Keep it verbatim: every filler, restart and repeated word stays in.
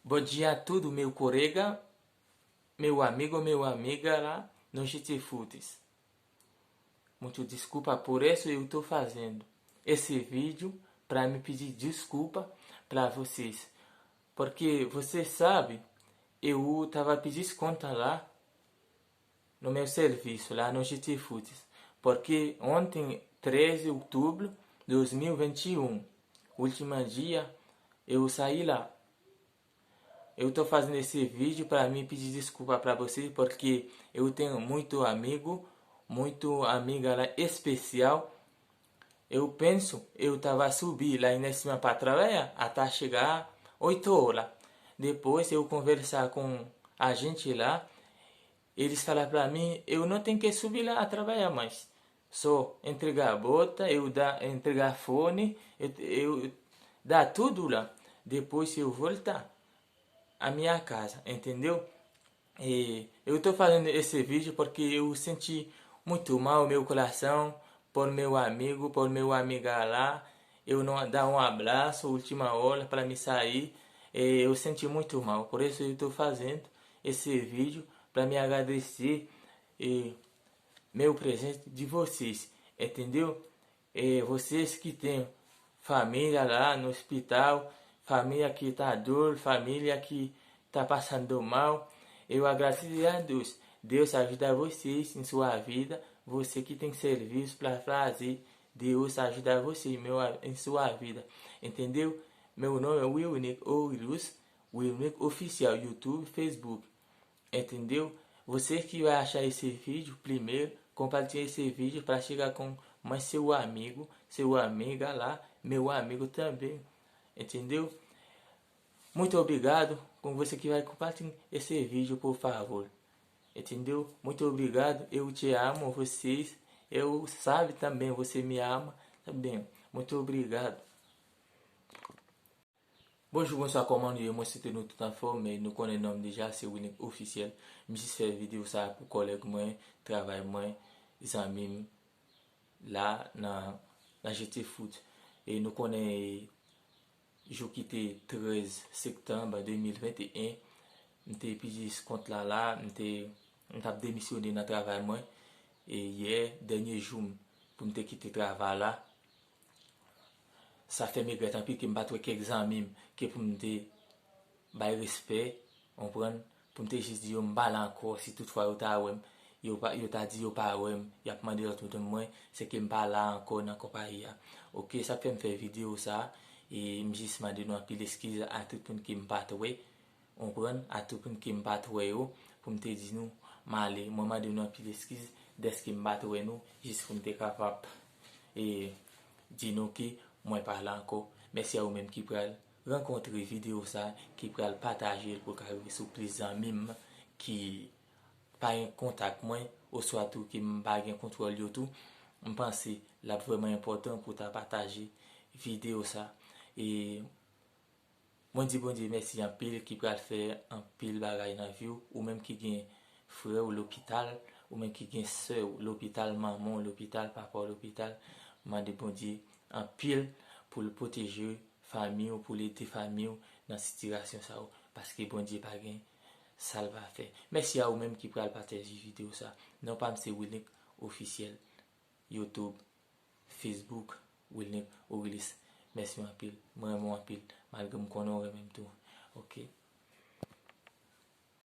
Bom dia a tudo, meu colega, meu amigo, meu amiga lá no Jitsi Futis. Muito desculpa por isso, eu tô fazendo esse vídeo para me pedir desculpa para vocês. Porque você sabe, eu tava pedir conta lá no meu serviço, lá no Jitsi Futis. Porque ontem, treze de outubro de dois mil e vinte e um, último dia, eu saí lá. Eu tô fazendo esse vídeo para mim pedir desculpa para vocês, porque eu tenho muito amigo, muito amiga lá especial. Eu penso, eu tava a subir lá em cima para trabalhar, até chegar oito horas. Depois eu conversar com a gente lá, eles falaram para mim, eu não tenho que subir lá a trabalhar mais. Só entregar bota, eu dar, entregar fone, eu, eu dar tudo lá. Depois eu voltar a minha casa, entendeu? E eu tô fazendo esse vídeo porque eu senti muito mal meu coração por meu amigo, por meu amiga lá. Eu não dar um abraço, última hora, para me sair. E eu senti muito mal. Por isso eu tô fazendo esse vídeo para me agradecer e meu presente de vocês, entendeu? É, vocês que têm família lá no hospital, família que tá dor, família que tá passando mal, eu agradeço a Deus. Deus ajuda vocês em sua vida, você que tem serviço para fazer, Deus ajuda você meu, em sua vida, entendeu? Meu nome é Wilnick Orilus, Wilnick Oficial, YouTube, Facebook. Entendeu? Você que vai achar esse vídeo primeiro, compartilha esse vídeo para chegar com mais seu amigo, seu amiga lá, meu amigo também. Entendeu? Muito obrigado com você que vai compartilhar esse vídeo, por favor. Entendeu? Muito obrigado. Eu te amo, vocês. Eu sabe também, você me ama também. Muito obrigado. Bonjou, bonswa, kòman nou ye? Mwen swete nou tout anfòm, men nou konnen non m deja, se Wilnick Officiel. M jis fè videyo sa a pou kòlèg mwen, travay mwen, zanmi m la nan, nan Jitsi Foot. E nou konnen, e, jou ki te trèz septanm de mil venteyen, m te pidi kont la la, m te, m t ap demisyone nan travay mwen. E yè, dènye jou m pou m te kite travay la. Sa fè m regrèt anpil ke m pa t wè kèk zanmi m ke pou m te bay respè, konprann, pou m te jis di yo m pa la ankò, si toutfwa yo ta wè m, yo pa, yo ta di yo pa wè m, y ap mande lòt moun mwen, se ke m pa la ankò nan konpayi a. Oke, sa k fè m fè videyo sa, e m jis mande nou anpil eskiz a tout moun ke m pa t wè, konprann, a tout moun ke m pa t wè yo, pou m te di nou m ale. Mwen mande nou anpil eskiz dèske m pa t wè nou, jis pou m te kapab, e, di nou ke mwen pa la ankò. Mèsi a ou menm ki pral rankontre videyo sa, ki pral pataje l pou l ka rive sou plis zanmi m ki pa gen kontak mwen, oswa tou ke m pa gen kontwòl yo tou. M panse l ap vrèman enpòtan pou w ta pataje videyo sa. E mwen di Bondye mèsi anpil ki pral fè anpil bagay nan vi w, ou menm ki gen frè w lopital, ou menm ki gen sè w lopital, manman w lopital, papa w lopital, mande Bondye anpil pou l pwoteje fanmi w, pou l ede fanmi w nan sitiyasyon sa yo, paske Bondye pa gen sa l pa fè. Mèsi a ou menm ki pral pataje videyo sa. Non pa m se Wilnick Officiel, YouTube, Facebook, Wilnick Orilus. Mèsi anpil. Mwen renmen w anpil, malgre m konnen w renmen m tou. Oke.